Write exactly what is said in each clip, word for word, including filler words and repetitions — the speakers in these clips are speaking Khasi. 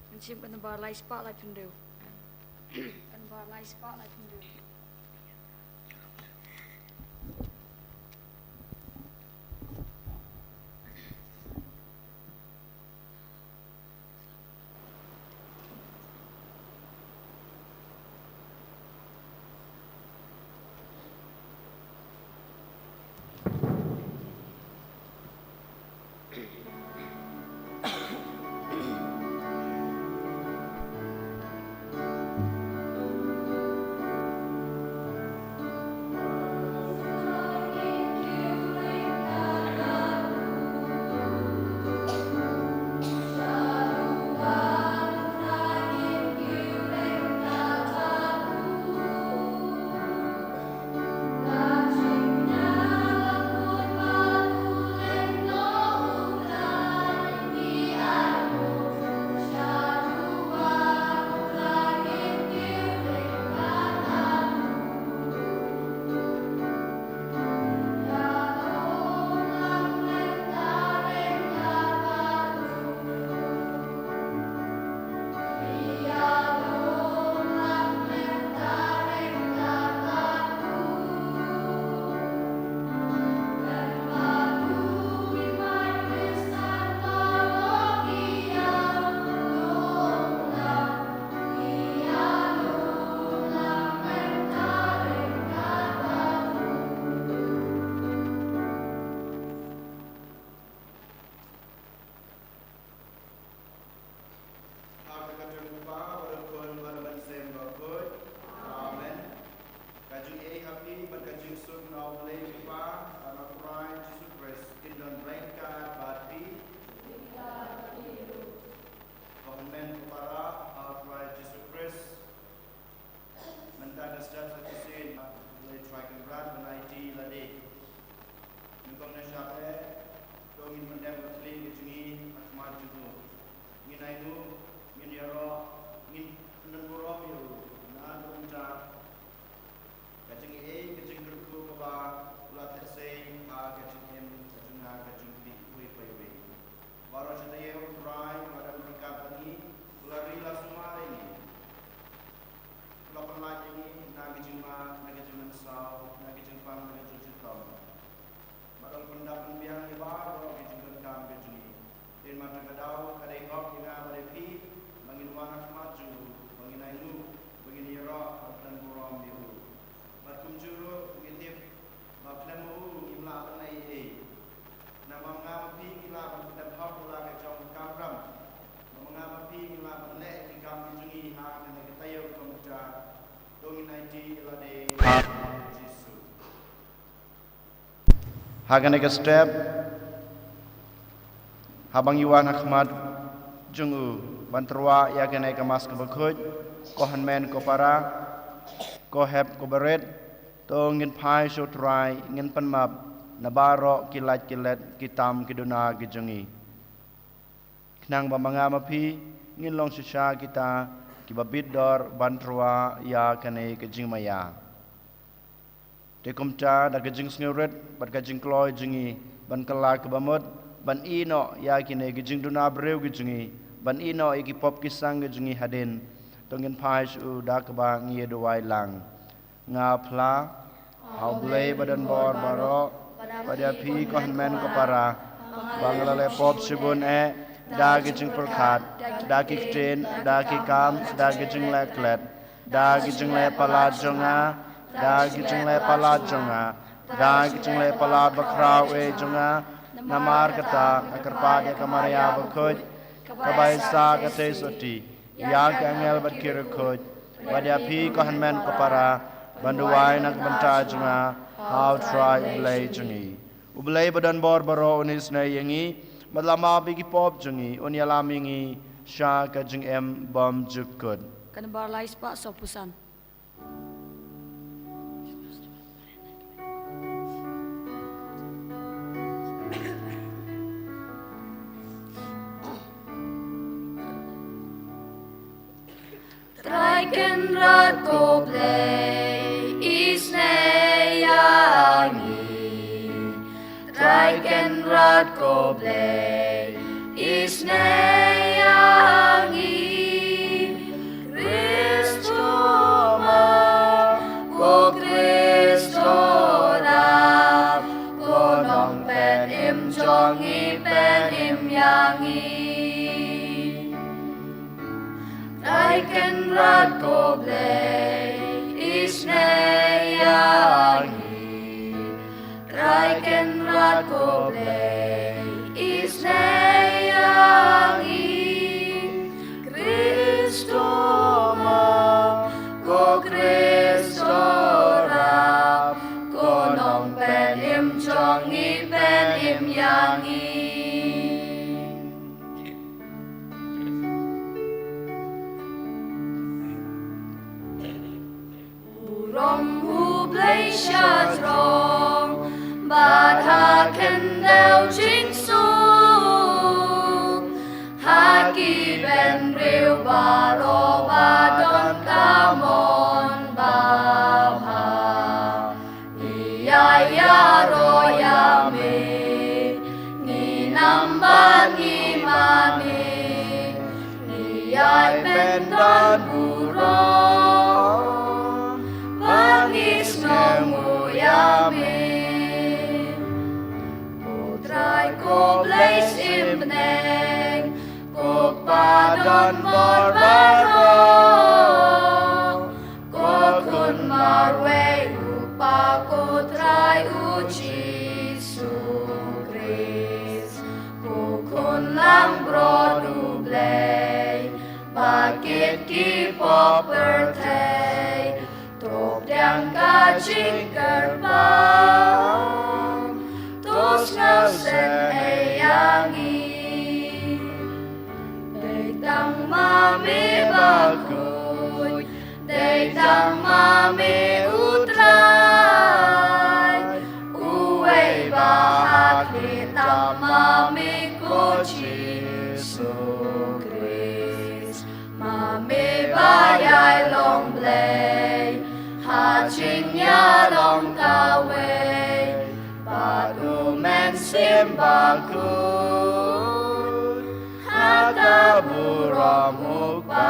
Ngan shim ka nambar lai spah laiphew hynriew. Ka nambar lai spah laiphew hynriew. Ha ka kyrteng u Kpa bad u Khun bad u Mynsiem Bakhuid. Amen. Ka jingaiei ha phi bad ka jingsuk na U Blei u Kpa bad na U Trai Jisu Khrist kin don ryngkat bad phi. Ko hynmen ko para ha U Trai Jisu Khrist. Mynta ka step sa shisien, U Blei u Trai Kynrad ban aiti ïa lade. Nyngkong nyngshap eh, to ngin pyndep ka thylliej ka jong ngi ha khmat jong u. Ngin ainguh, ngin ïaroh, ngin pyndonburom ïa u. Na ka bynta ka jingaiei, ka jingkyrkhu kaba u la theh sei ha ka jingim ka jong nga, ka jong phi uwei pa uwei. Baroh shi taïew U Trai u la don ryngkat bad ngi, u la ri la sumar ïa ngi. U la pynlait ïa ngi na ka jingma, na ka jingmynsaw, na ka jingpang, na ka jingshitom. Bad u la pyndap pynbiang ïa baroh ki jingdonkam ki jong ngi. Te mynta ka daw ka dei hok ïa nga bad ïa phi ba ngin wan ha khmat jong u, ba ngin ainguh, ba ngin ïaroh, ba ngin burom ïa u. Bad kumjuh ruh ngi tip ba khlem ma u ngim lah ban leh ei ei. Namar ma nga ma phi ngi lah ban pyndep hok ïa la ka jong ka kamram. Namar ma nga ma phi ngi lah ban leh ïa ki kam ki jong ngi ha kane ka taïew ka mynta. To ngin aiti ïa lade ha Jisu. Ha kane ka step, haba ngi wan ha khmat jong u ban tyrwa ïa kane ka Mass kaba khuid, ko hynmen ko para, ko hep ko barit, to ngin phai sha U Trai, ngin pynmap na baroh ki lait ki let, ki tam ki duna ki jong ngi. Khnang ba ma nga ma phi ngin long shisha kita kiba bit dor ban tyrwa ïa kane ka jingmaïa. Te kumta da ka jingsngewrit bad ka jingkloi jong ngi ban kylla kaba mut ban ïeh noh ïa kine ki jingduna briew ki jong ngi, ban ïeh noh ïa ki pop ki sang ki jong ngi hadien, to ngin phai sha u da kaba ngi ïa duwai lang. Nga phla ha U Blei ba don bor baroh, bad ïa phi ko hynmen ko para, ba nga la leh pop shibun eh, da ki jingpyrkhat, da ki ktien, da ki kam, da ki jingleh klet, da ki jingleh palat jong nga, da ki jingleh palat jong nga, da ki jingleh palat bakhraw eh jong nga. Namar kata nga kyrpad ïa ka Maria bakhuid, ka bai sah ka tei sotti, ïa ki angel bad ki riewkhuid, bad ïa phi ko hynmen ko para, ban duwai na ka bynta jong nga ha U Trai U Blei jong ngi. U Blei ba don bor baroh un isynei ïa ngi, bad la map ïa ki pop jong ngi, un ïalam ïa ngi sha ka jingim bymjukut. Ka nambar lai spah sawphew san. Trai Kynrad ko Blei, isynei ïa ngi. Trai Kynrad ko Blei, isynei ïa ngi. Khrist u map, ko Khrist u rap, ko nongpynim jong ngi, pynim ïa ngi. Trai Kynrad ko Blei, isynei ïa ngi. Trai Kynrad ko Blei, isynei ïa ngi. Khrist u map, ko Khrist u rap, ko nongpynim jong ngi, pynim ïa ngi. Burom U Blei shajrong, bad ha khyndew jingsuk, ha ki bynriew baroh ba don ka mon babha. Ngi ïai ïaroh ïa me, ngi nam bad ngi mane, ngi ïai pyndonburom, bad ngi sngewnguh ïa me. Ko Trai ko Blei Symbneng, ko Kpa don bor baroh, ko Khun marwei U Kpa, ko Trai U Jisu Khrist, ko Khun langbrot U Blei, ba kit ki pop pyrthei. To pdiang ka jingkyrpad, to sngewsynei ïa ngi. Dei tang ma me bakhuid, dei tang ma me U Trai, uwei ba ha khlieh, tang ma me ko Jisu Khrist. Ma me ba ïai long Blei ha jingïalong kawei, bad U Mynsiem Bakhuid ha ka burom U Kpa.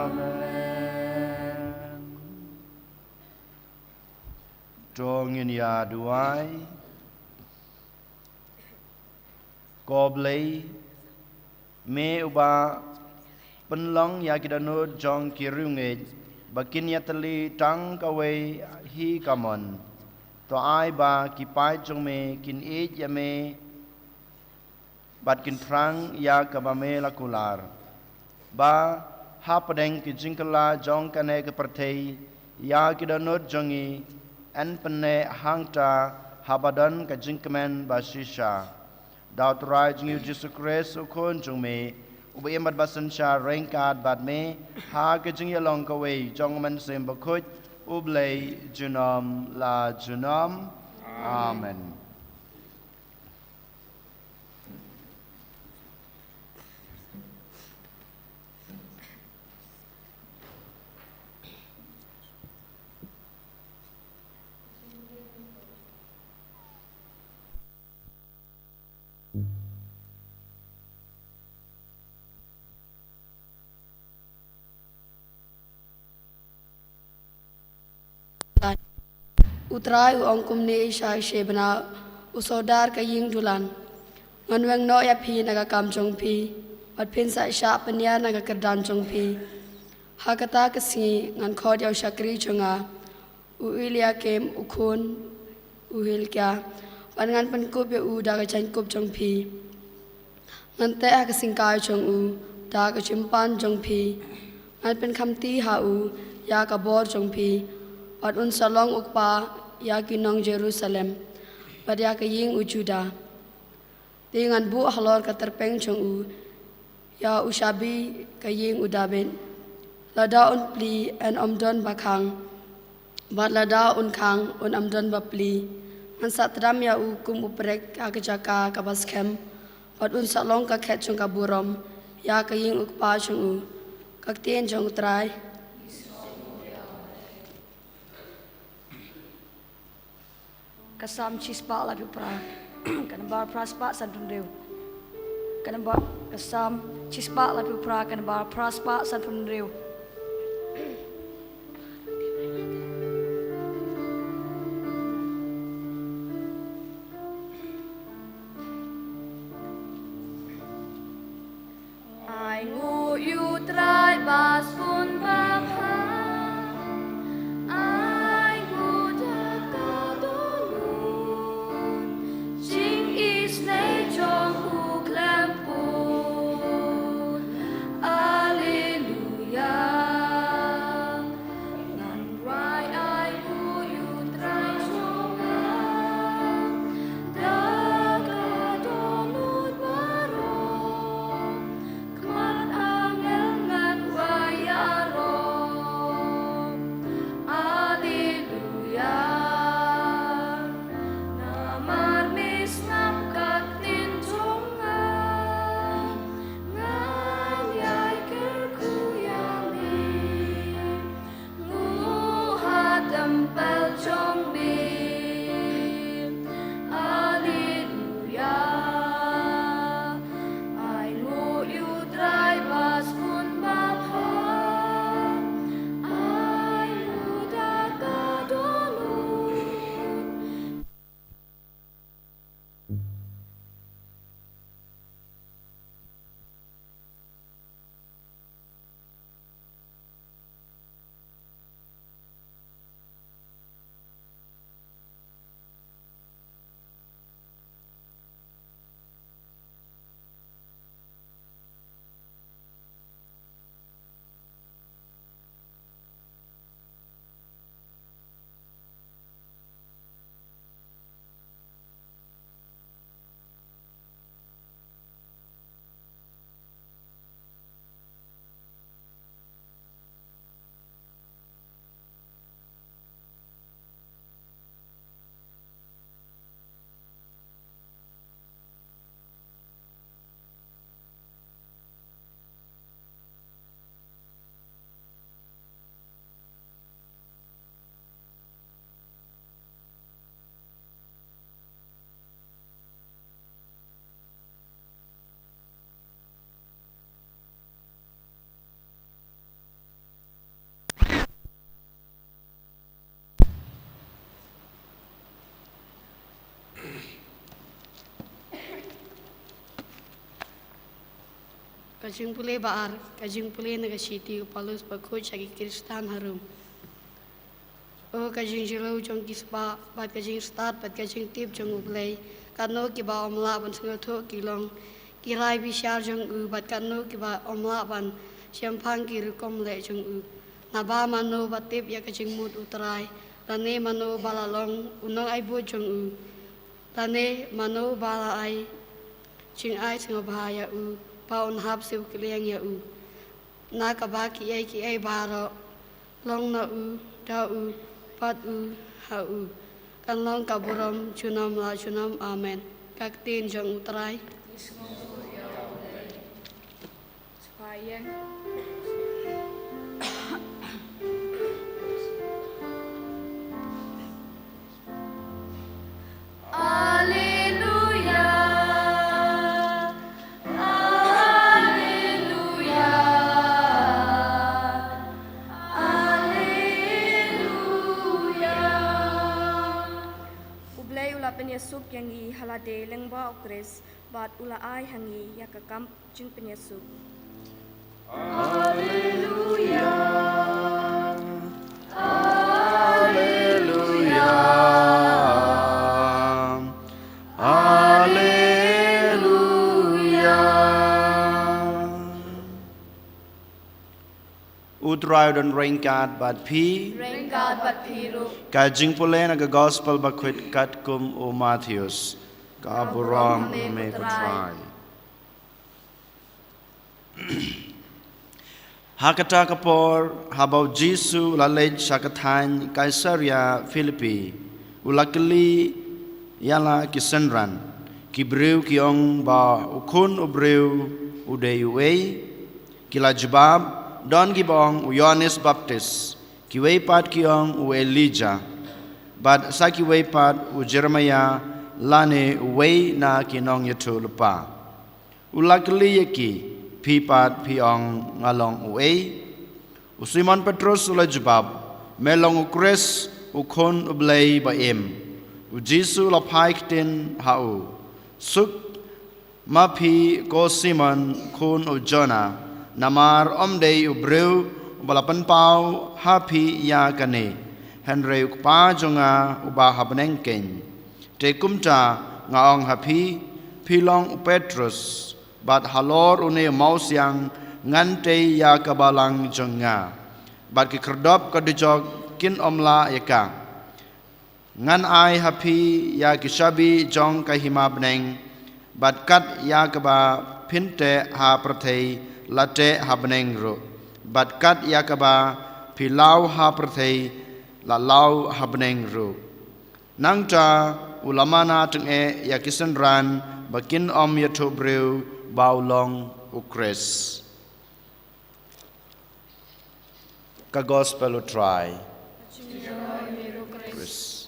Amen. To ngin ïa duwai. Ko Blei, me uba pynlong ïa ki dohnud jong ki riewngeit ba kin ïatylli tang kawei hi ka mon. To ai ba ki paid jong me kin ïeit ïa me bad kin thrang ïa kaba me la kular. Ba hapdeng ki jingkylla jong kane ka pyrthei, ïa ki dohnud jong ngi yn pynneh hangta haba don ka jingkmen ba shisha. Da U Trai jong ngi U Jisu Khrist U Khun jong me, uba im bad ba synshar ryngkat bad me ha ka jingïalong kawei jong U Mynsiem Bakhuid, U Blei junom la junom. Amen. U Trai u ong kumne, i Shai Shebna, u sordar ka ïing dulan: Ngan weng noh ïa phi na ka kam jong phi. Bad phin sa shah pynïar na ka kyrdan jong phi. Ha kata ka sngi ngan khot ïa u shakri jong nga, u Eliakim u khun u Hilkia, bad ngan pynkup ïa u da ka jaiñkup jong phi. Ngan teh ha ka syngkai jong u da ka jingpan jong phi. Ngan pynkhamti ha u ïa ka bor jong phi, bad un sa long u kpa ïa ki nong Jerusalem bad ïa ka ïing u Juda. Te ngan buh halor ka tyrpeng jong u ïa u shabi ka ïing u Dabid. Lada un plie, un ym don ba khang, bad lada un khang, un ym don ba plie. Ngan sa tdam ïa u kum u prek ha ka jaka kaba skhem, bad un sa long ka khet jong ka burom ïa ka ïing u kpa jong u. Ka ktien jong u Trai. Ka Salm shispah laiphew phra, ka nombar phra spah sanphew hynriew. Ka nombar, ka Salm shispah laiphew phra, ka nombar phra spah sanphew hynriew. Ai nguh ïa u Trai ba skun ba bha. Ai nguh da ka dohnud. Jingisynei jong u khlem pud. Alleluia. Ngan rai ai nguh ïa u Trai jong nga. Da ka dohnud baroh. Khmat angel ngan rai ïaroh. Alleluia. Namar me sngap ka ktien jong nga. Ngan ïai kyrkhu ïa me. Nguh ha templ jong me. Alleluia. Ai nguh ïa u Trai ba skun ba bha. Ai nguh da ka dohnud. Ka jingpule ba ar, ka jingpule na ka shithi u Paulus bakhuid sha ki Khristan ha Rom. O ka jingjylliew jong ki spah, bad ka jingstad, bad ka jingtip jong U Blei, katno kiba ym lah ban sngewthuh ki long ki rai bishar jong u, bad katno kiba ym lah ban shemphang ki rukom leh jong u. Naba mano ba tip ïa ka jingmut U Trai, lane mano ba la long u nongaibud jong u, lane mano ba la ai jingai sngewbha ïa u, ba un hap siew kylliang ïa u. Na kaba kiei kiei baroh long na u, da u, bad u, ha u, kan long ka burom junom la junom. Amen. Ka ktien jong U Trai. Alleluia. Alleluia. Alleluia. U Blei u la pynïasuk ïa ngi ha lade lyngba U Khrist. bad u la ai ha ngi ïa ka kam jingpynïasuk. U Trai u don ryngkat bad phi. Ryngkat bad phi ruh. Ka jingpule na ka Gospel Bakhuid katkum u Mathaios. Ka burom ïa me ko Trai. Ha kata ka por, haba u Jisu u la leit sha ka thaiñ Kaisaria Philipi, u la kylli ïa la ki synran, ki briew ki ong ba u Khun u Briew u dei uei? Ki la jubab, don kiba ong u Ïoannis Baptis, kiwei pat ki ong u Elijah, bad sa kiwei pat u Jeremaïah lane uwei na ki nongïathuhlypa. U la kylli ïa ki, phi pat phi ong nga long uei? U Simon Petrus u la jubab, me long u Khrist, u Khun u Blei ba im. U Jisu u la phai ktien ha u, suk ma phi ko Simon khun u Jonah, namar ym dei u briew uba la pynpaw ha phi ïa kane, hynrei u Kpa jong nga uba ha bneng keiñ. Te kumta nga ong ha phi, phi long u Petrus, bad halor une u mawsiang ngan tei ïa ka balang jong nga, bad ki khyrdop ka dujok kin ym lah ïa ka. Ngan ai ha phi ïa ki shabi jong ka hima bneng, bad kat ïa kaba phin teh ha pyrthei la teh ha bneng ruh, bad kat ïa kaba phi law ha pyrthei la law ha bneng ruh. Nangta u la mana tyngeh ïa ki synran ba kin ym ïathuh briew ba u long u Khrist. Ka Gospel u Trai. Khrist.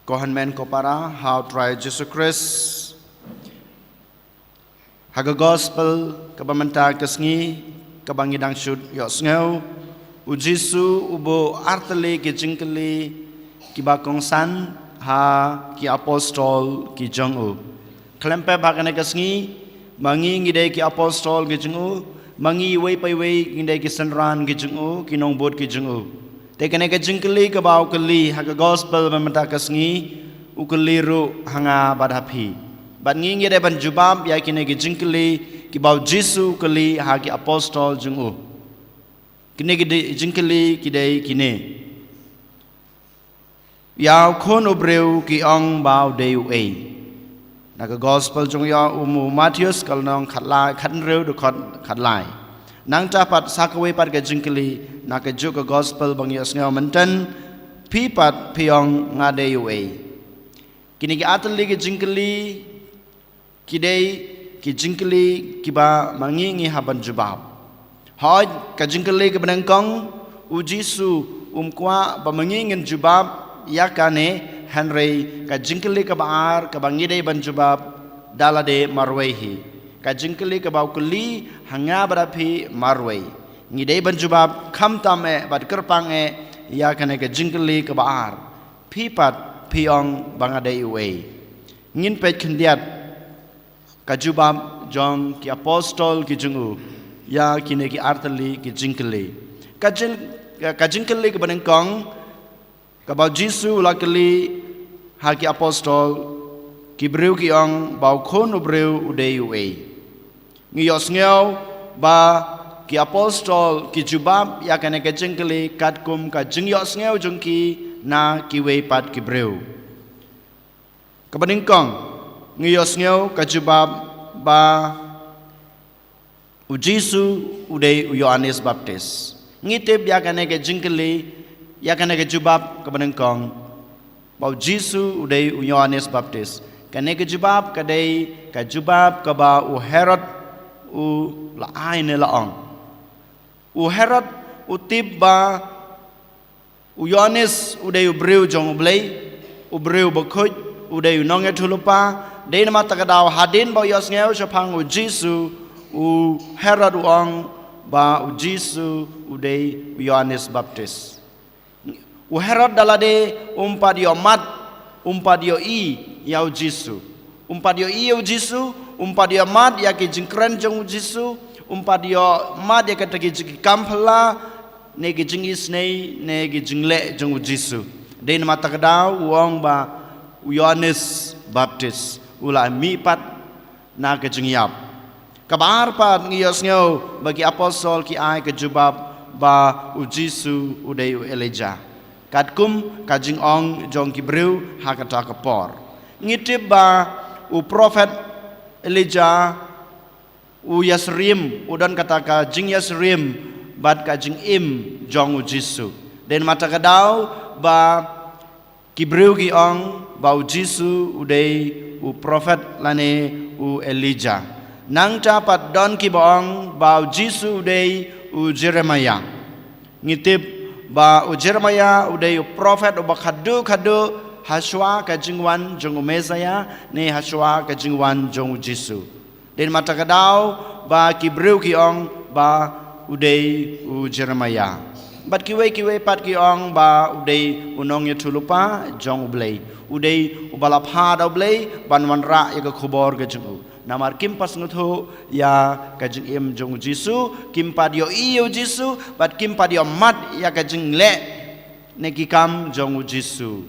Ko hynmen ko para ha u Trai Jisu Khrist. Ha ka Gospel kaba mynta ka sngi, kaba ngi dang shu ïohsngew, u Jisu u buh artylli ki jingkylli kiba kongsan ha ki apostol ki jong u. Khlem pep ha kane ka sngi, ma ngi ngi dei ki apostol ki jong u, ma ngi iwei pa iwei ngi dei ki synran ki jong u, ki nongbud ki jong u. Te kane ka jingkylli kaba u kylli ha ka Gospel ba mynta ka sngi, u kylli ruh ha nga bad ha phi. Bad ngi ngi dei ban jubab ïa kine ki jingkylli kiba u Jisu u kylli ha ki apostol jong u. Kine ki dei, jingkylli ki dei kine. Ïa u Khun u Briew ki ong ba u dei uei? Na ka Gospel jong u Mathaios ka lynnong khatlai, khathynriew dkhot khatlai. Nangta pat sa kawei pat ka jingkylli na kajuh ka Gospel ba ngi ïohsngew mynta, phi pat phi ong nga dei uei? Kine ki artylli ki jingkylli ki dei ki jingkylli kiba ma ngi ngi hap ban jubab. Hooid, ka jingkylli kaba nyngkong, u Jisu um kwah ba ma ngi ngin jubab ïa kane, hynrei ka jingkylli kaba ar kaba ngi dei ban jubab da lade marwei hi. Ka jingkylli kaba u kylli ha nga bad ha phi marwei. Ngi dei ban jubab khamtam eh bad kyrpang eh ïa kane ka jingkylli kaba ar. Phi pat phi ong ba nga dei uei? Ngin peit khyndiat ka jubab jong ki apostol ki jong u ïa kine ki artylli ki jingkylli. Ka jing, ka jingkylli kaba nyngkong, kaba u Jisu u la kylli ha ki apostol, ki briew ki ong ba u Khun u Briew u dei uei? Ngi ïohsngew ba ki apostol ki jubab ïa kane ka jingkylli katkum ka jingïohsngew jong ki na kiwei pat ki briew. Kaba nyngkong, ngi ïohsngew ka jubab ba u Jisu u dei u Ïoannis Baptis. Ngi tip ïa kane ka jingkylli, ïa kane ka jubab kaba nyngkong, ba u Jisu u dei u Ïoannis Baptis. Kane ka jubab ka dei ka jubab kaba u Herod u la ai ne la ong. U Herod u tip ba u Ïoannis u dei u briew jong u Blei, u briew bakhuid, u dei u nongïathuhlypa. Dei namar kata ka daw hadien ba u ïohsngew shaphang u Jisu, u Herod u ong, ba u Jisu u dei u Ïoannis Baptis. U Herod da lade um pat ïoh mad, um pat ïohi ïa u Jisu. Um pat ïohi ïa u Jisu, um pat ïoh mad ïa ki jingkren jong u Jisu, um pat ïoh mad ïa kata ki jing ki kam phylla, ne ki jingisynei, ne ki jingleh jong u Jisu. Dei namar kata ka daw u ong ba u Ïoannis Baptis u la mihpat na ka jingïap. Kaba ar pat ngi ïohsngew ba ki apostol ki ai ka jubab ba u Jisu u dei u Elijah. Katkum ka jingong jong ki briew ha kata ka por. Ngi tip ba u prophet Elijah u ïasyriem, u don kata ka jingïasyriem bad ka jingim jong u Jisu. Dei namar kata ka daw ba ki briew ki ong ba u Jisu u dei u prophet lane u Elijah. Nangta pat don kiba ong ba u Jisu u dei u Jeremiah. Ngi tip ba u Jeremiah u dei u prophet uba khadduh khadduh hashwa ka jingwan jong u Messiah ne hashwa ka jingwan jong u Jisu. Dei namar kata ka daw ba ki briew ki ong ba u dei u Jeremiah. Bad kiwei kiwei pat ki ong ba u dei u nongïathuhlypa jong u Blei. U dei uba la phah da u Blei ban wanrah ïa ka khubor ka jong u. Namar kim pat sngewthuh ïa ka jingim jong u Jisu, kim pat ïohi ïa u Jisu, bad kim pat ïoh mad ïa ka jingleh ne ki kam jong u Jisu.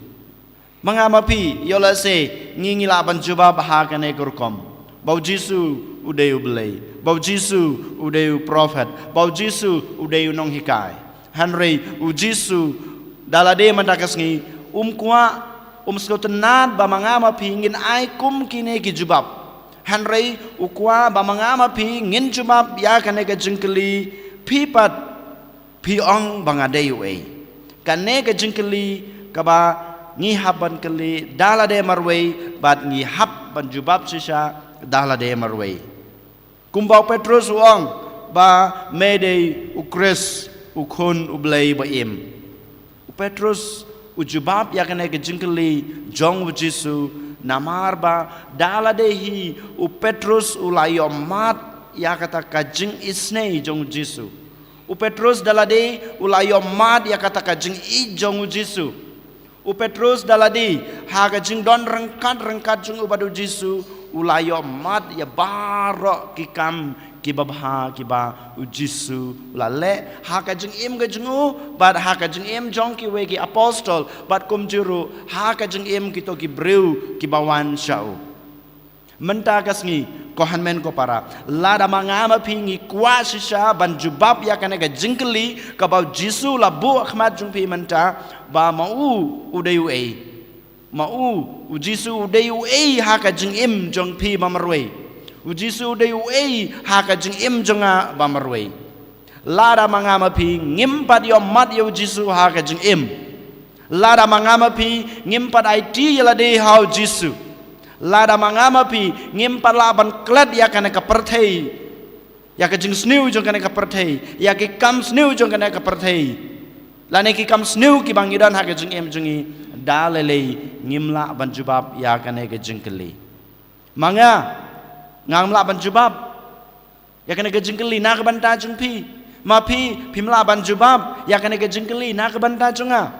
Ma nga ma phi, ïoh lehse ngi ngi lah ban jubab ha kane ka rukom. Ba u Jisu u dei u Blei. Ba u Jisu u dei u prophet. Ba u Jisu u dei u nonghikai. Hynrei u Jisu da lade mynta ka sngi um kwah, um sngewtynnad ba ma nga ma phi ngin ai kum kine ki jubab. Hynrei u kwah ba ma nga ma phi ngin jubab ïa kane ka jingkylli, phi pat phi ong ba nga dei uei. Kane ka jingkylli kaba ngi hap ban kylli da lade marwei bad ngi hap ban jubab shisha da lade marwei. Kumba u Petrus u ong ba me dei u Khrist, u Khun u Blei ba im. U Petrus u jubab ïa kane ka jingkylli jong u Jisu, namar ba da lade hi u Petrus u la ïoh mad ïa kata ka jingisynei jong u Jisu. U Petrus da lade u la ïoh mad ïa kata ka jingïeit jong u Jisu. U Petrus da lade ha ka jingdon ryngkat ryngkat jong u bad u Jisu u la ïoh mad ïa baroh ki kam kiba bha kiba u Jisu u la leh ha ka jingim ka jong u bad ha ka jingim jong kiwei ki apostol bad kumjuh ruh ha ka jingim kito ki briew kiba wan sha u. Mynta ka sngi, ko hynmen ko para, lada ma nga ma phi ngi kwah shisha ban jubab ïa kane ka jingkylli kaba u Jisu la buh ha khmat jong phi mynta, ba ma u u dei uei. Ma u, u Jisu u dei uei ha ka jingim jong phi ba marwei. U Jisu u dei uei ha ka jingim jong nga ba marwei. Lada ma nga ma phi ngim pat ïoh mad ïa u Jisu ha ka jingim. Lada ma nga ma phi ngim pat aiti ïa lade ha u Jisu. Lada ma nga ma phi ngim pat lah ban klet ïa kane ka pyrthei, ïa ka jingsniew jong kane ka pyrthei, ïa ki kam sniew jong kane ka pyrthei, lane ki kam sniew kiba ngi don ha ka jingim jong ngi, da lei lei ngim lah ban jubab ïa kane ka jingkylli. Ma nga, ngam lah ban jubab ïa kane ka jingkylli na ka bynta jong phi. Ma phi, phim lah ban jubab ïa kane ka jingkylli na ka bynta jong nga.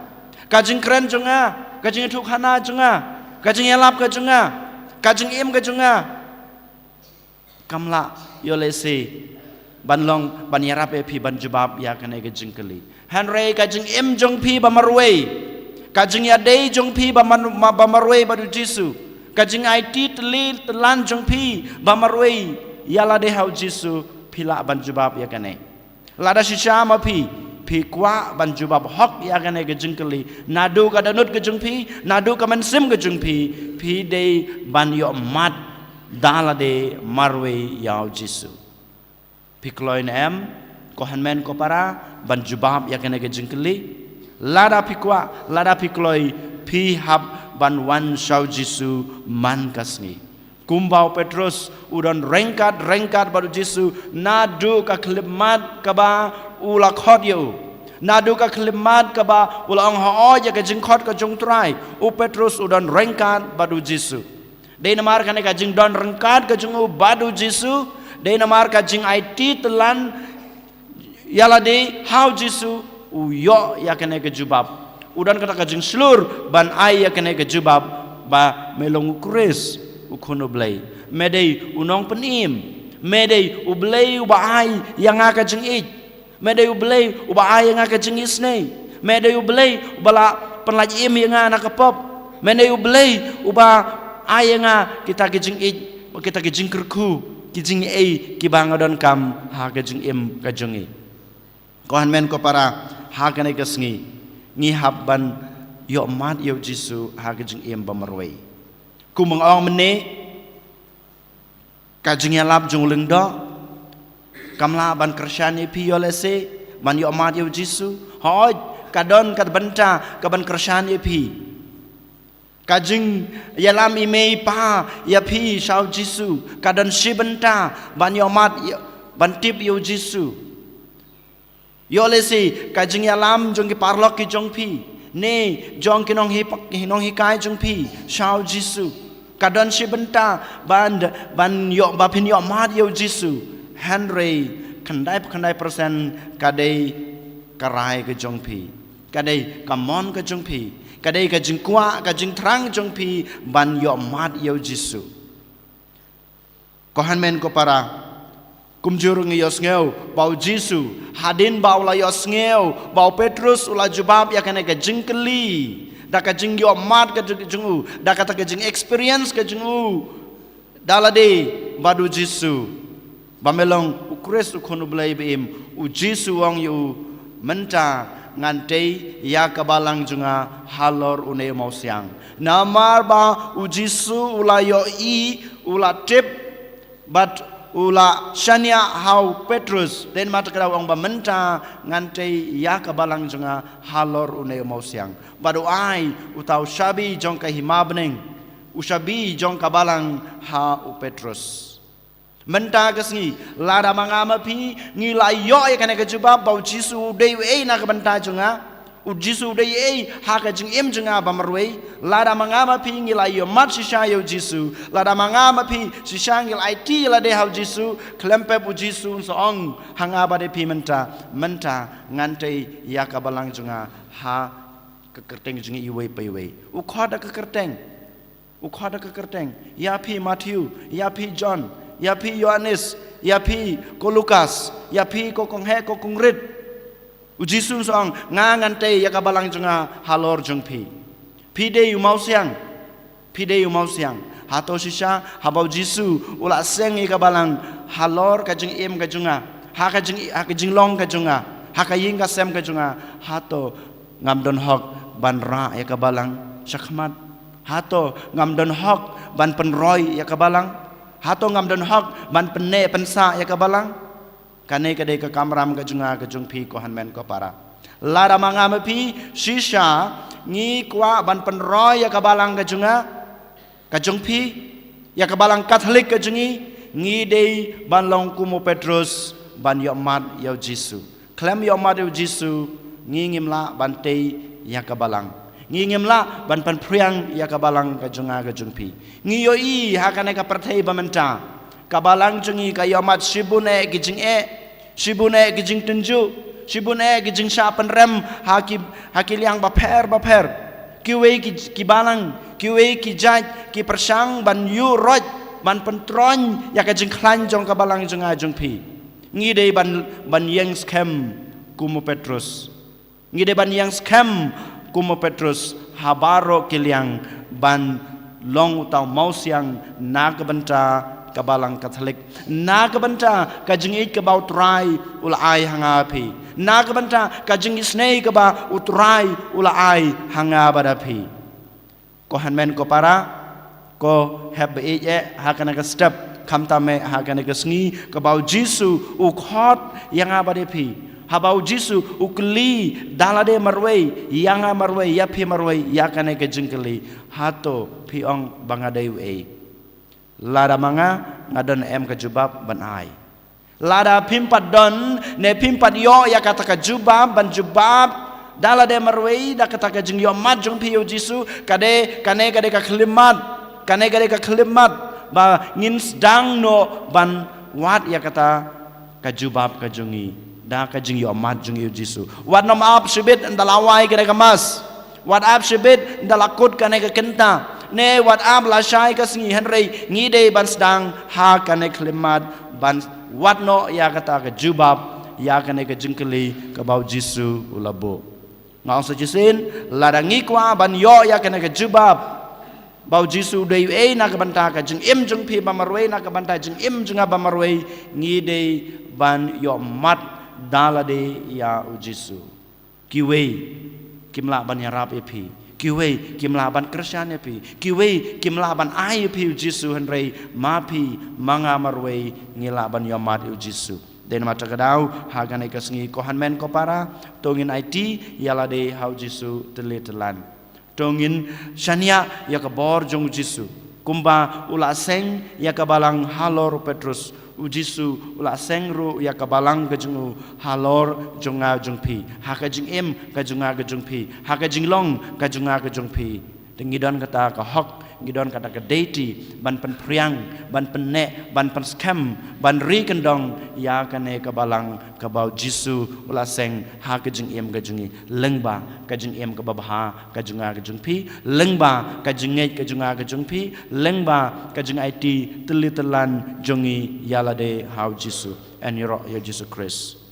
Ka jingkren jong nga, ka jingïathuhkhana jong nga, ka jingïalap ka jong nga, ka jingim ka jong nga, kam lah ïoh lehse ban long ban ïarap ïa phi ban jubab ïa kane ka jingkylli. Hynrei ka jingim jong phi ba marwei, ka jingïadei jong phi ba man-, ma-, ba marwei bad u Jisu, ka jingaiti tylli tylan jong phi ba marwei ïa lade ha u Jisu, phi lah ban jubab ïa kane. Lada shisha ma phi, phi kwah ban jubab hok ïa kane ka jingkylli, naduh ka dohnud ka jong phi, naduh ka mynsiem ka jong phi, phi dei ban ïoh mad da lade marwei ïa u Jisu. Phi kloi ne em, ko hynmen ko para, ban jubab ïa kane ka jingkylli? Lada phi kwah, lada phi kloi, phi hap ban wan sha u Jisu man ka sngi. Kumba u Petrus u don ryngkat ryngkat bad u Jisu naduh ka khyllipmat kaba u la khot ïa u. Naduh ka khyllipmat kaba u la ong hooid ïa ka jingkhot ka jong u Trai, u Petrus u don ryngkat bad u Jisu. Dei namar kane ka jingdon ryngkat ka jong u bad u Jisu, dei namar ka jingaiti tylan Ïa lade ha u Jisu u ïoh ïa kane ka jubab. U don kata ka jingshlur ban ai ïa kane ka jubab ba me long u Khrist, u Khun u Blei. Me dei u Nongpynim. Me dei u Blei uba ai ïa nga ka jingïeit. Me dei u Blei uba ai ïa nga ka jingisynei. Me dei u Blei uba la pynlait im ïa nga na ka pop. Me dei u Blei uba ai ïa nga kita ki jingïeit, kita ki jingkyrkhu, ki jingïeit kiba nga donkam ha ka jingim ka jong ngi. Ko hynmen ko para, ha kane ka sngi ngi hap ban ïoh mad ïa u Jisu ha ka jingim ba marwei. Kum nga ong mynne, ka jingïalap jong u Lyngdoh kam lah ban kyrshan ïa phi ïoh lehse ban ïoh mad ïa u Jisu. Hooid, ka don ka bynta ka ban kyrshan ïa phi. Ka jingïalam i mei i pa ïa phi sha u Jisu ka don shi bynta ban ïoh mad ïa, ban tip ïa u Jisu. Ïoh lehse ka jingïalam jong ki paralok ki jong phi ne jong ki nonghi-, nonghikai jong phi sha u Jisu ka don shi bynta ban, ban ïoh, ba phin ïoh mad ïa u Jisu. Hynrei khyndai phew khyndai persen ka dei ka rai ka jong phi, ka dei ka mon ka jong phi, ka dei ka jingkwah ka jingthrang jong phi ban ïoh mad ïa u Jisu. Ko hynmen ko para, kumjuh ruh ngi ïohsngew ba u Jisu, hadien ba u la ïohsngew ba u Petrus u la jubab ïa kane ka jingkylli da ka jingïoh mad ka jong, jong u, da kata ka jingexperience ka jong u da lade bad u Jisu ba me long u Khrist, u Khun u Blei ba im, u Jisu u ong ïa u, mynta ngan tei ïa ka balang jong nga halor une u mawsiang. Namar ba u Jisu u la ïohi, u la tip bad u la shaniah ha u Petrus. Dei namar kata u ong ba mynta ngan tei ïa ka balang jong nga halor une u mawsiang. Bad u ai uta u shabi jong ka hima bneng, u shabi jong ka balang ha u Petrus. Mynta ka sngi, lada ma nga ma phi ngi la ïoh ïa kane ka jubab ba u Jisu u dei uei na ka bynta jong nga, u Jisu u dei uei ha ka jingim jong nga ba marwei. Lada ma nga ma phi ngi la ïoh mad shisha ïa u Jisu, lada ma nga ma phi shisha ngi la aiti ïa lade ha u Jisu, khlem pep u Jisu un sa ong ha nga bad ïa phi mynta, mynta ngan tei ïa ka balang jong nga ha ka kyrteng jong ngi iwei pa iwei. U khot da ka kyrteng. U khot da ka kyrteng. Ïa phi Matthew, ïa phi John, ïa phi Ïoannis, ïa phi ko Lukas, ïa phi ko kong heh ko kong rit. U Jisu u ong, nga ngan tei ïa ka balang jong nga halor jong phi. Phi dei u mawsiang. Phi dei u mawsiang. Hato shisha haba u Jisu u la seng ïa ka balang halor ka jingim ka jong nga, ha ka jing, ha ka jinglong ka jong nga, ha ka ïing ka sem ka jong nga, hato ngam don hok ban rah ïa ka balang shakhmat? Hato ngam don hok ban pynroi ïa ka balang? Hato ngam don hok ban pynneh pynsah ïa ka balang? Kane ka dei ka kamram ka jong nga ka jong phi ko hynmen ko para. Lada ma nga ma phi shisha ngi kwah ban pynroi ïa ka balang ka jong nga, ka jong phi, ïa ka balang Katholik ka jong ngi, ngi dei ban long kum u Petrus ban ïoh mad ïa u Jisu. Khlem ïoh mad ïa u Jisu ngi ngim lah ban tei ïa ka balang. Ngi ngim lah ban pynphriang ïa ka balang ka jong nga ka jong phi. Ngi ïohi ha kane ka pyrthei ba mynta, ka balang jong ngi ka ïoh mad shibun eh ki jingeh, shibun eh ki jingtynjuh, shibun eh ki jingshah pynrem ha ki, ha ki liang bapher bapher. Kiwei ki, ki balang, kiwei ki jait ki pyrshang ban ïuh roit, ban pyntroiñ ïa ka jingkhlaiñ jong ka balang jong nga jong phi. Ngi dei ban, ban ïeng skhem kum u Petrus. Ngi dei ban ïeng skhem kum u Petrus ha baroh ki liang ban long uta u mawsiang na ka bynta ka balang Katholik, na ka bynta ka jingïeit kaba u Trai u la ai ha nga phi, na ka bynta ka jingisynei kaba u Trai u la ai ha nga bad ïa phi. Ko hynmen ko para, ko hep ba ïeit eh ha kane ka step, khamtam eh ha kane ka sngi kaba u Jisu u khot ïa nga bad ïa phi. Haba u Jisu u kylli da lade marwei, ïa nga marwei, ïa phi marwei, ïa kane ka jingkylli, hato phi ong ba nga dei uei? Lada ma nga, nga don em ka jubab ban ai? Lada phim pat don ne phim pat ïoh ïa kata ka jubab ban jubab da lade marwei da kata ka jingïohmad jong phi ïa u Jisu, ka dei, kane ka dei ka khyllipmat, kane ka dei ka khyllipmat ba ngin sdang noh ban wad ïa kata ka jubab ka jong ngi. Da ka jingïohmat jong ngi ïa u Jisu. Wat nym ap shibit ynda la wai kane ka Mass. Wat ap shibit ynda la kut kane ka kynta. Ne wat ap lashai ka sngi, hynrei ngi dei ban sdang ha kane ka khyllipmat ban wad noh ïa kata ka jubab ïa kane ka jingkylli kaba u Jisu u la buh. Nga ong sa shisien, lada ngi kwah ban ïoh ïa kane ka jubab ba u Jisu u dei uei na ka bynta ka jingim jong phi ba marwei, na ka bynta jingim jong nga ba marwei, ngi dei ban ïohmat da lade ïa u Jisu. Kiwei kim lah ban ïarap ïa phi, kiwei kim lah ban kyrshan ïa phi, kiwei kim lah ban ai ïa phi u Jisu, hynrei ma phi ma nga marwei ngi lah ban ïohmat ïa u Jisu. Dei namar kata ka daw ha kane ka sngi, ko hynmen ko para, to ngin aiti ïa lade ha u Jisu tylli tyllan. To ngin shaniah ïa ka bor jong u Jisu. Kumba u la seng ïa ka balang halor u Petrus, u Jisu u la seng ruh ïa ka balang ka jong u halor jong nga jong phi, ha ka jingim ka jong nga ka jong phi, ha ka jinglong ka jong nga ka jong phi. Te ngi don kata ka hok, ngi don kata ka duty ban pynphriang, ban pynneh, ban pynskhem, ban ri kyndong ïa kane ka balang kaba u Jisu u la seng ha ka jingim ka jong ngi, lyngba ka jingim kaba bha ka jong nga ka jong phi, lyngba ka jingngeit ka jong nga ka jong phi, lyngba ka jingaiti tylli tyllan jong ngi ïa lade ha u Jisu. Yn ïaroh ïa u Jisu Khrist.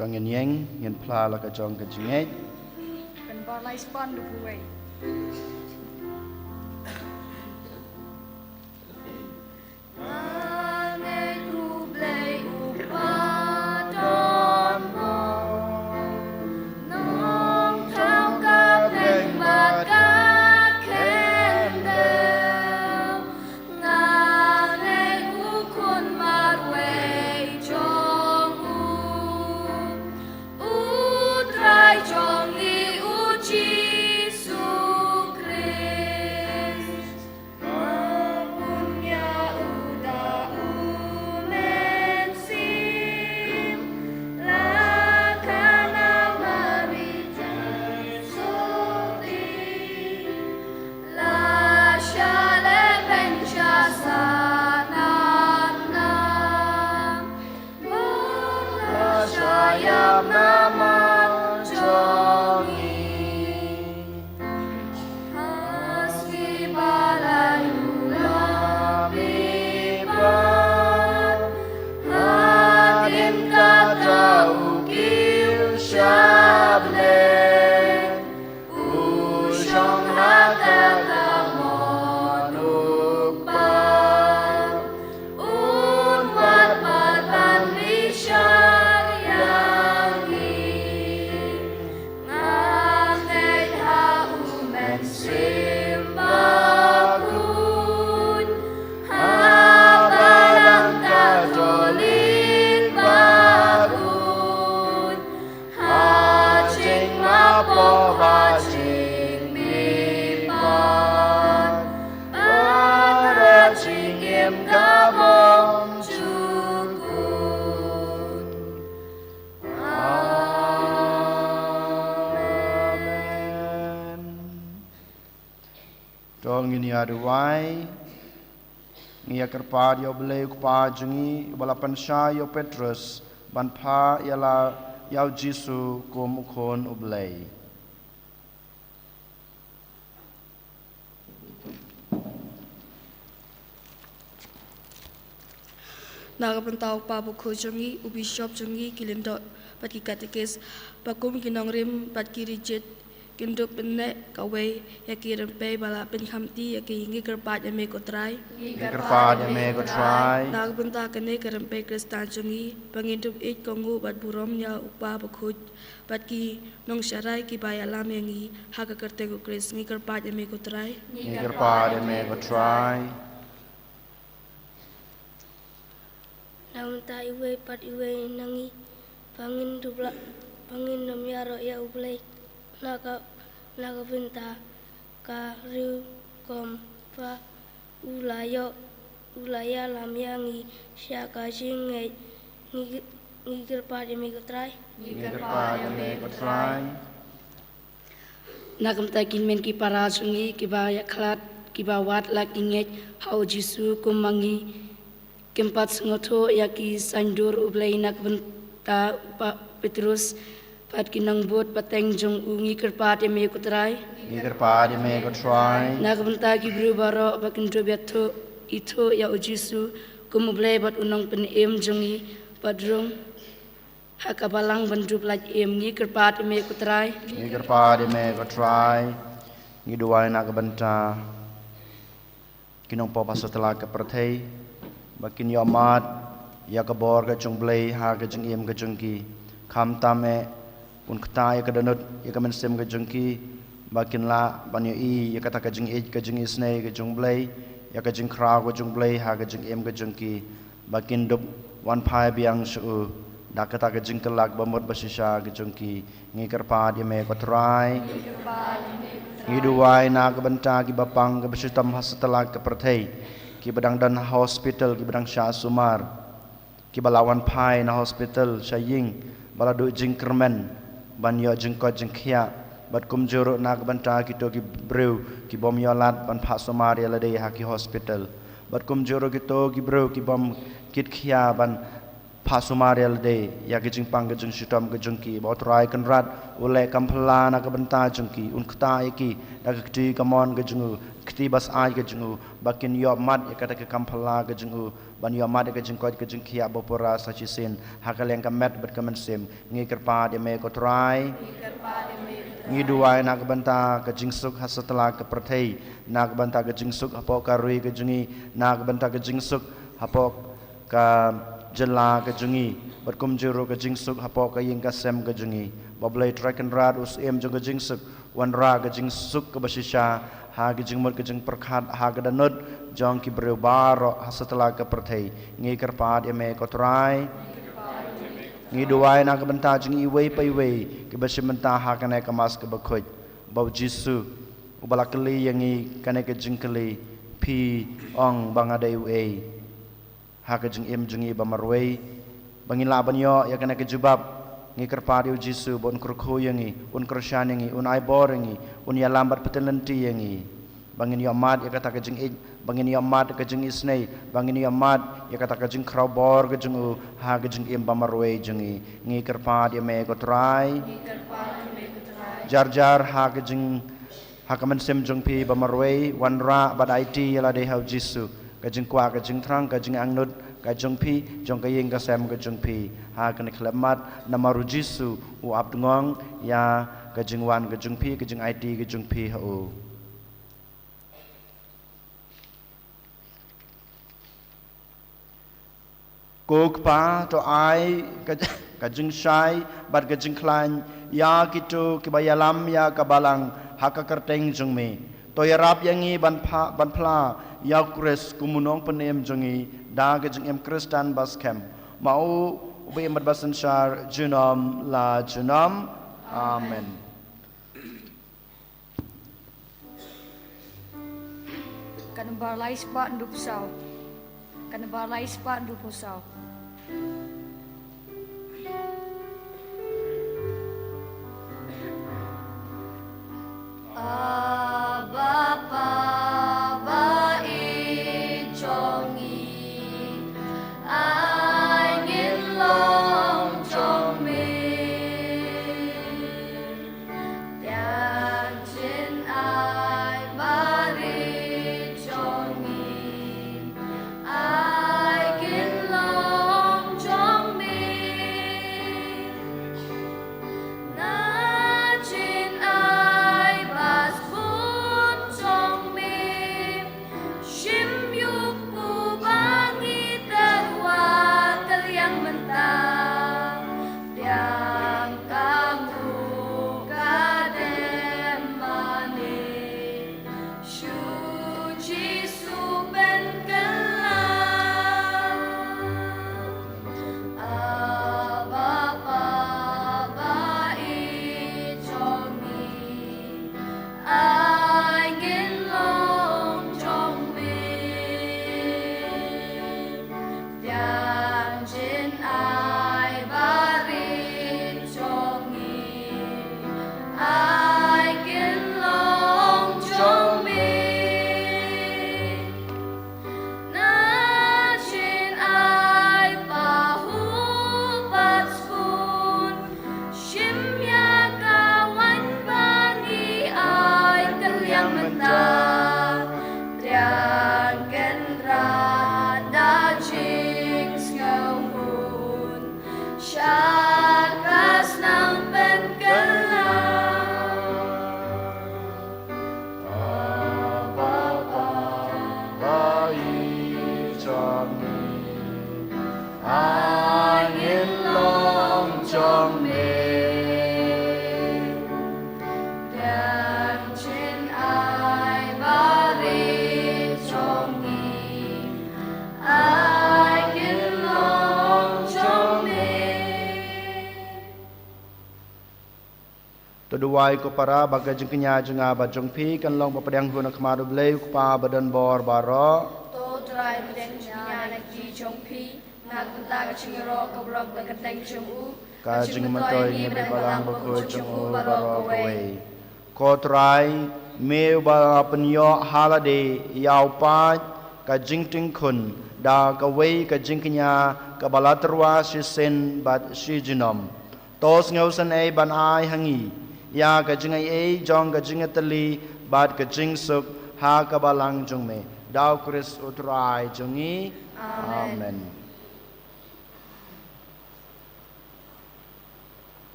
To ngin ïeng, ngin phla la ka jong ka jingngeit. Pynban lai span du buwei. Amen. To ngin ïa duwai. Ngi ïa kyrpad ïa U Blei U Kpa jong ngi, uba la pynshai ïa u Petrus ban phah ïa la ïa u Jisu kum u Khun U Blei. Na ka bynta u Kpa Bakhuid jong ngi, u Bishop jong ngi, ki Lyngdoh bad ki Katekist, ba kum ki nongrim bad ki riewjied, kin dup pynneh kawei ïa ki rympei ba la pynkhamti ïa ki, ngi kyrpad ïa me ko Trai. Ngi kyrpad ïa me ko Trai. Na ka bynta kane ka rympei Khristan jong ngi, ba ngin dup ïeit kohnguh bad burom ïa u Kpa Bakhuid bad ki nongsharai kiba ïalam ïa ngi ha ka kyrteng u Khrist, ngi kyrpad ïa me ko Trai. Ngi kyrpad ïa me ko Trai. Na ka bynta iwei pat iwei na ngi, ba ngin dup lah, ba ngin nym ïaroh ïa U Blei. Na ka, na ka bynta ka riewkhoit ba u la ïoh, u la ïalam ïa ngi sha ka jingngeit, ngi, Ngi kyrpad ïa me ko Trai. Ngi kyrpad ïa me ko Trai. Na ka bynta ki hynmen ki para jong ngi kiba ïakhlad, kiba wad la ki ngeit ha u Jisu kum ma ngi. Kim pat sngewthuh ïa ki saiñdur U Blei na ka bynta u Pa Petrus bad ki nongbud pateng jong u, ngi kyrpad ïa me ko Trai. Ngi kyrpad ïa me ko Trai. Na ka bynta ki briew baroh ba kin dup ïathuh, ithuh ïa u Jisu kum U Blei bad u Nongpynim jong ngi, bad rung ha ka balang ban dup lait im, ngi kyrpad ïa me ko Trai. Ngi kyrpad ïa me ko Trai. Ngi duwai na ka bynta ki nongpop ha satlak ka pyrthei ba kin ïohmad ïa ka bor ka jong U Blei ha ka jingim ka jong ki. Khamtam eh un ktah ïa ka dohnud ïa ka mynsiem ka jong ki ba kin lah ban ïohi ïa kata ka jingïeit ka jingisynei ka jong U Blei, ïa ka jingkhraw ka jong U Blei ha ka jingim ka jong ki, ba kin dup wan phai biang sha u da kata ka jingkylla ba mut ba shisha ka jong ki. Ngi kyrpad ïa me ko Trai. Ngi duwai na ka bynta kiba pang kiba shitom ha satlak ka pyrthei, kiba dang don ha hospital, kiba dang shah sumar, kiba la wan phai na hospital sha ïing ba la duh jingkyrmen ban ïoh jingkoit jingkhiah, bad kumjuh ruh na ka bynta kito ki briew ki bym ïoh lad ban phah sumar ïa lade ha ki hospital, bad kumjuh ruh kito ki briew ki bym kit khia ban phah sumar ïa lade ïa ka jingpang ka jingshitom ka jong ki, ba u Trai Kynrad u leh kam phylla na ka bynta jong ki, un ktah ïa ki da ka kti kamon ka jong u, kti ba syaid ka jong u, ba kin ïohmad ïa kata ka kam phylla ka jong u, ban ïohmad ïa ka jingkoit ka jingkhiah ba pura sa shisien ha ka liang ka met bad ka mynsiem. Ngi kyrpad ïa me ko Trai. Ngi duwai na ka bynta ka jingsuk ha satlak ka pyrthei, na ka bynta ka jingsuk hapoh ka ri ka jong ngi, na ka bynta ka jingsuk hapoh ka jylla ka jong ngi, bad kumjuh ruh ka jingsuk hapoh ka ïing ka sem ka jong ngi. Ba U Blei Trai Kynrad u Syiem jong ka jingsuk, wanrah ka jingsuk kaba shisha ha ka jingmut ka jingpyrkhat ha ka dohnud jong ki briew baroh ha satlak ka pyrthei. Ngi kyrpad ïa me ko Trai. Ngi duwai na ka bynta jong iwei pa iwei kiba shim bynta ha kane ka Mass kaba khuid, ba u Jisu uba la kylli ïa ngi kane ka jingkylli, phi ong ba nga dei uei ha ka jingim jong ngi ba marwei, ba ngin lah ban ïoh ïa kane ka jubab. Ngi kyrpad ïa u Jisu ba un kyrkhu ïa ngi, un kyrshan ïa ngi, un ai bor ïa ngi, un ïalam bad pynlynti ïa ngi, ba ngin ïohmad ïa kata ka jingïeit, ba ngin ïohmad ka jingisynei, ba ngin ïohmad ïa kata ka jingkhraw bor ka jong u ha ka jingim ba marwei jong ngi. Ngi kyrpad ïa me ko Trai. Jar jar ha ka jing ha ka mynsiem jong phi ba marwei, wanrah bad aiti ïa lade ha u Jisu, ka jingkwah, ka jingthrang, ka jingangnud ka jong phi, jong ka ïing ka sem ka jong phi ha kane ka khyllipmat, namar u Jisu u ap tngon ïa ka jingwan ka jong phi, ka jingaiti ka jong phi ha u. Ko Kpa, to ai ka, ka jingshai bad ka jingkhlaiñ ïa kito kiba ïalam ïa ka balang ha ka kyrteng jong me. To ïarap ïa ngi ban pha, ban phla ïa u Khrist kum u Nongpynim jong ngi da ka jingim Khristan ba skhem. Ma u uba im bad ba synshar junom la junom. Amen. Ka nombar lai spah hynriewphew saw. Ka nombar lai spah hynriewphew saw. Abba Father, ba ïeit jong ngi, ai ngin long jong me. Biang jin ai barit jong ngi, ai kin long Wai ko para, ba ka jingkñia jong nga bad jong phi kan long ba pdiang hun ha khmat U Blei U Kpa badonbor baroh. To Trai, pdiang jingkñia na ki jong phi, na ka bynta ka jingïaroh ka burom ka kyrteng jong u, ka jingmyntoi ïa ngi bad ïa ka balang bakhuid jong u baroh kawei. Ko Trai, me uba pynïoh ha lade ïa u paid ka jingtieng khun da kawei ka jingkñia kaba la tyrwa shisien bad shi junom, to sngewsynei ban ai ha ngi ïa ka jingaiei jong ka jingïatylli bad ka jingsuk ha ka balang jong me, da U Khrist U Trai jong ngi. Amen. Amen.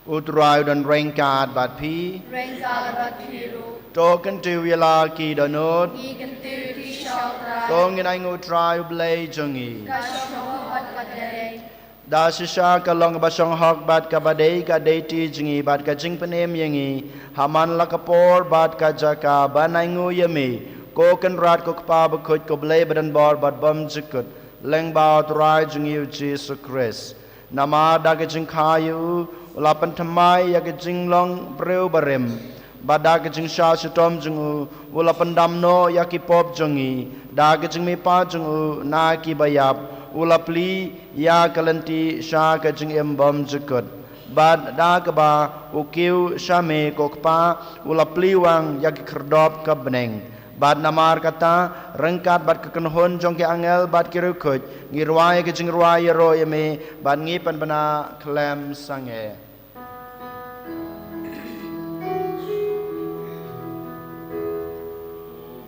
U Trai u don ryngkat bad phi. Ryngkat bad phi ruh. To kyntiew ïa la ki dohnud. Ngi kyntiew ïa phi sha U Trai. To ngin ainguh U Trai U Blei jong ngi. Ka shong hok bad ka dei. Da shisha ka long kaba shong hok bad kaba dei ka duty jong ngi bad ka jingpynim ïa ngi ha man la ka por bad ka jaka ban ainguh ïa me, ko Kynrad ko Kpa bakhuid, ko Blei badonbor bad bymjukut, lyngba U Trai jong ngi U Jisu Khrist. Namar da ka jingkha ïa u, u la pynthymmai ïa ka jinglong briew barim, bad da ka jingshah shitom jong u, u la pyndam noh ïa ki pop jong ngi. Da ka jingmihpat jong u na ki baïap, u la plie ïa ka lynti sha ka jingim bymjukut. Bad da kaba u kiew sha me ko Kpa, u la plie wang ïa ki khyrdop ka bneng. Bad namar kata, ryngkat bad ka kynhun jong ki angel bad ki riewkhuid, ngi rwai ka jingrwai ïaroh ïa me, bad ngi pynbna khlem sangeh.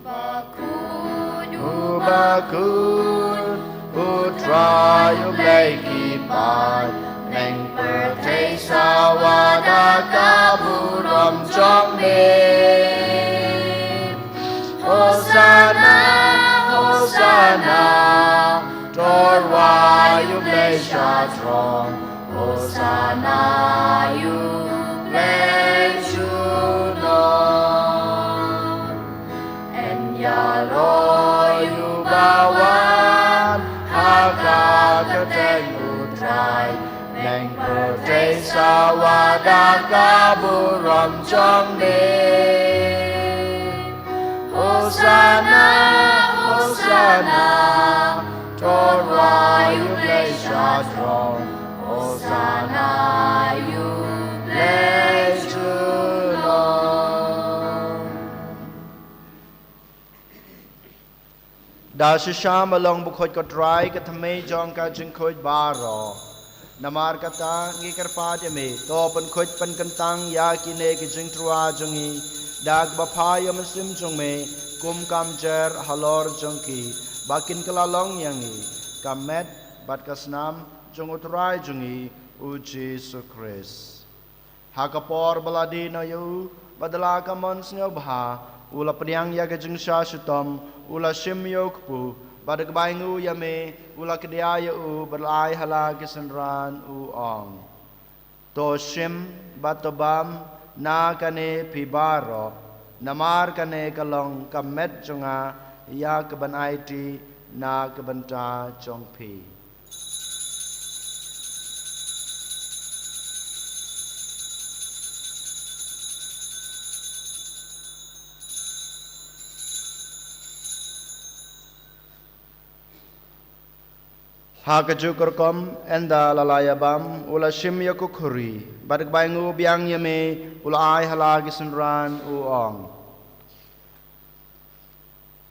Bakhuid, U Bakhuid, U Trai U Blei ki paid, bneng pyrthei sawa da ka burom jong me. Hosanna, Hosanna, to rwai ïa U Blei sha throne. Hosanna ïa U Blei junom. Yn ïaroh ïa uba wan ha ka kyrteng U Trai, bneng pyrthei sawa da ka burom jong me. Hosanna, Hosanna, to rwai ïa U Blei sha throne. Hosanna ïa U Blei junom. Da shisha me long bakhuid ko Trai, ka thymmei jong ka jingkhuid baroh. Namar kata ngi kyrpad ïa me, to pynkhuid pynkyntang ïa kine ki jingtyrwa jong ngi da kaba phai ïa u Mynsiem jong me, kum ka mjer halor jong ki, ba kin kylla long ïa ngi ka met bad ka snam jong U Trai jong ngi U Jisu Khrist. Ha ka por ba la die noh ïa u, bad da la ka mon sngewbha, u la pdiang ïa ka jingshah shitom, u la shim ïa u kpu, bad da kaba ainguh ïa me, u la kdiah ïa u, bad la ai ha la ki synran, u ong: To shim bad to bam na kane phi baroh, namar kane ka long ka met jong nga, ïa kaban aiti na ka bynta jong phi. Ha kajuh ka rukom, ynda la la ïa bam, u la shim ïa ka khuri, bad da kaba ainguh biang ïa me, u la ai ha la ki synran, u ong: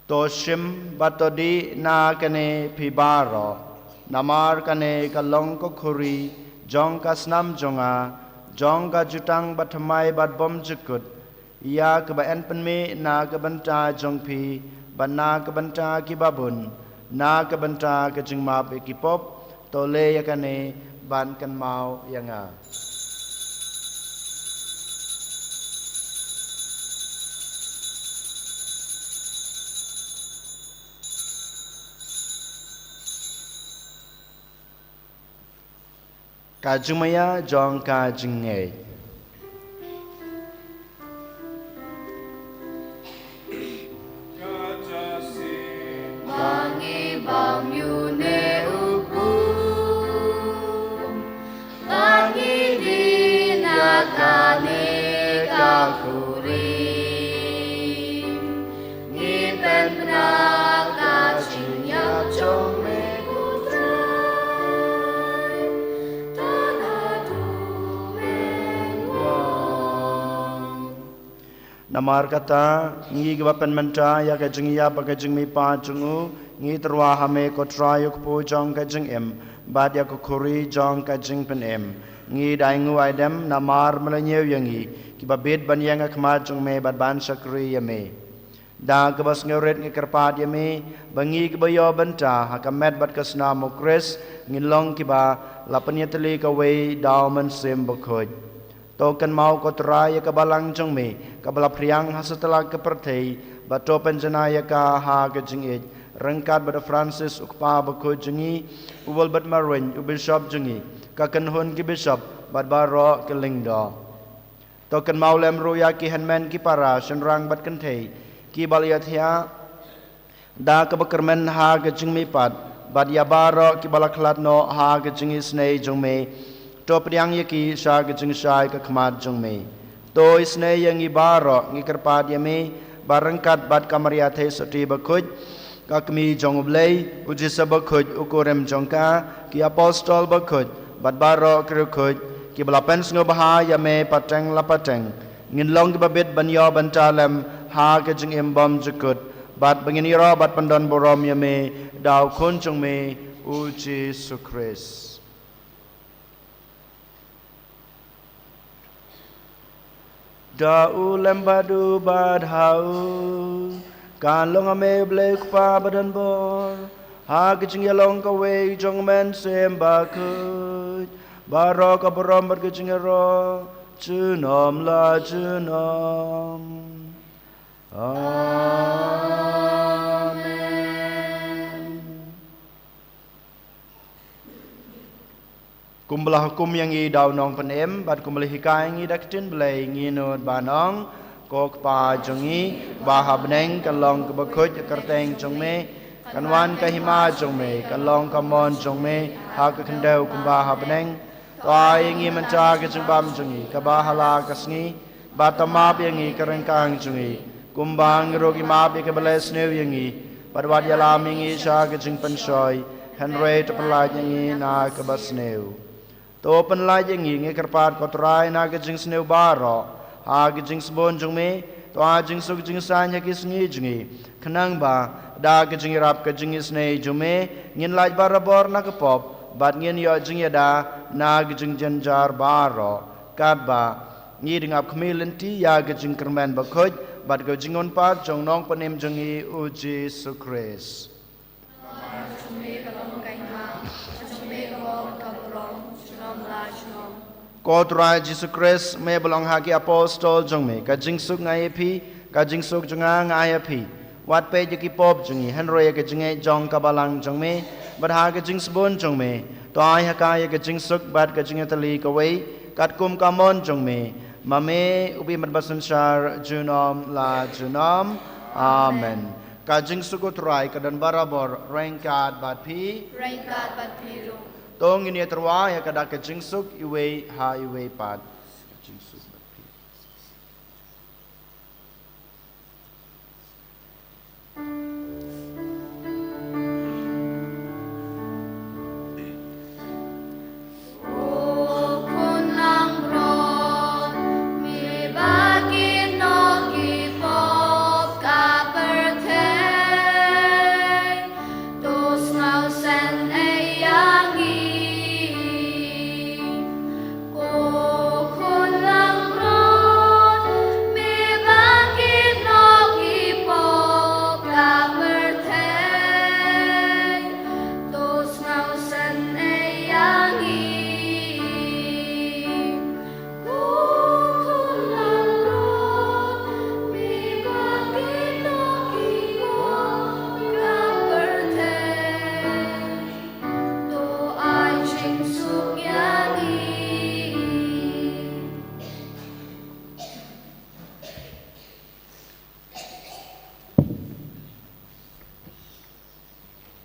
To shim bad to dih na kane phi baroh, namar kane ka long ka khuri jong ka snam jong nga, jong ka jutang bathymmai bad bymjukut, ïa kaba yn pynmih na ka bynta jong phi, bad na ka bynta ki babun, na ka bynta ka jingmap ïa ki pop. To leh ïa kane ban kynmaw ïa nga. Ka jingmaïa jong ka jingngeit. Ba ngi bam ïa une u kpu, ba ngi dih Namar kata, ngi kiba pynmynta ïa ka jingïap bad ka jingmihpat jong u, ngi tyrwa ha me ko Trai, u kpu jong ka jingim bad ïa ka khuri jong ka jingpynim. Ngi da ainguh aidem namar me la ñiew ïa ngi kiba bit ban ïeng ha khmat jong me bad ban shakri ïa me. Da kaba sngewrit ngi kyrpad ïa me ba ngi kiba ïoh bynta ha ka met bad ka snam u Khrist ngin long kiba la pynïatylli kawei da u Mynsiem Bakhuid. To kynmaw ko Trai ïa ka balang jong me kaba la phriang ha satlak ka pyrthei, bad to pynjanai ïa ka ha ka jingïeit ryngkat bad u Francis u kpa bakhuid jong ngi, u Wilbert Marwein u bishop jong ngi, ka kynhun ki bishop bad baroh ki lyngdoh. To kynmaw lem ruh ïa ki hynmen ki para shynrang bad kynthei kiba la ïathiah da kaba kyrmen ha ka jingmihpat, bad ïa baroh kiba la khlad noh ha ka jingisynei jong me. To pdiang ïa ki sha ka jingshai ka khmat jong me. To isynei ïa ngi baroh, ngi kyrpad ïa me ba ryngkat bad ka Maria Theisotti bakhuid, ka Kmie jong u Blei, u Joseph bakhuid u kurim jong ka, ki apostol bakhuid bad baroh ki riewkhuid kiba la pynsngewbha ïa me pateng la pateng, ngin long kiba bit ban ïoh bynta lem ha ka jingim bymjukut, bad ba ngin ïaroh bad pyndon burom ïa me da u Khun jong me u Jisu Khrist. Da u lem bad u bad ha u, kan long ha me u Blei u Kpa badonbor, ha ka jingïalong kawei jong u Mynsiem Bakhuid, baroh ka burom bad ka jingïaroh junom la junom. Amen. Kumba la hukum ïa ngi da u Nongpynim, bad kumba la hikai ïa ngi da ka ktien Blei, ngi nud ban ong: Ko Kpa jong ngi ba ha bneng, kan long kaba khuid ka kyrteng jong me, kan wan ka hima jong me, kan long ka mon jong me ha ka khyndew kumba ha bneng. To ai ïa ngi mynta ka jingbam jong ngi kaba ha la ka sngi, bad to map ïa ngi ka ryngkang jong ngi, kumba ngi ruh ngi map ïa kiba leh sniew ïa ngi, bad wat ïalam ïa ngi sha ka jingpynshoi, hynrei to pynlait ïa ngi na kaba sniew. To pynlait ïa ngi, ngi kyrpad ko Trai, na ka jingsniew baroh, ha ka jingsbun jong me, to ai jingsuk jingsaiñ ha ki sngi jong ngi, khnang ba da ka jingïarap ka jingisynei jong me, ngin lait barabor na ka pop, bad ngin ïoh jingïada na ka jingjynjar baroh, katba ngi dang ap khmih lynti ïa ka jingkyrmen bakhuid bad ka jingkyrpad jong u Nongpynim jong ngi u Jisu Khrist. Ko Trai Jisu Khrist, me ba la ong ha ki apostol jong me: Ka jingsuk nga ai ïa phi, ka jingsuk jong nga nga ai ïa phi. Wat peit ïa ki pop jong ngi, hynrei ïa ka jingngeit jong ka balang jong me, bad ha ka jingsbun jong me, to ai ha ka ïa ka jingsuk bad ka jingïatylli kawei, katkum ka mon jong me, ma me u bym bad ba synshar junom la junom. Amen. Ka jingsuk u Trai ka don barabor ryngkat bad phi. Ryngkat bad phi ruh. To ngin ïatyrwa ïa ka da ka jingsuk iwei ha iwei pat. Ka jingsuk bad phi.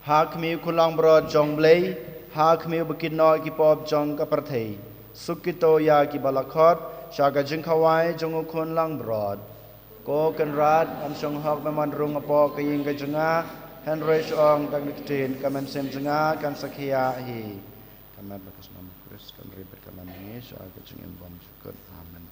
Ha khmih u Khun Langbrot jong u Blei, ha khmih u ba kit noh ïa ki pop jong ka pyrthei. Suk kito ïa ki ba la khot sha ka jingkhawai jong u Khun Langbrot. Ko Kynrad, ngam shong hok ba men rung hapoh ka ïing ka jong nga, hynrei shu ong tang da ka ktien, ka mynsiem jong nga kan sa khiah hi. Ka met bad ka snam u Khrist kan rit bad ka lam ïa ngi sha ka jingim bymjukut. Amen.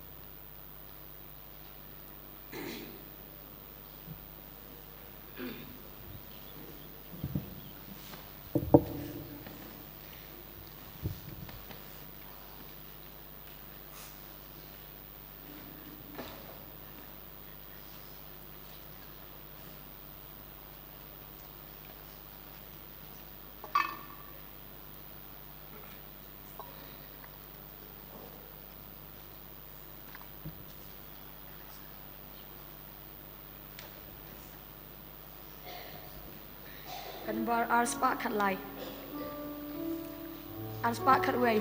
Ka number ar spah khatlai. Ar spah khatwei.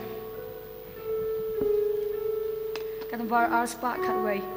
Ka number ar spah khatwei.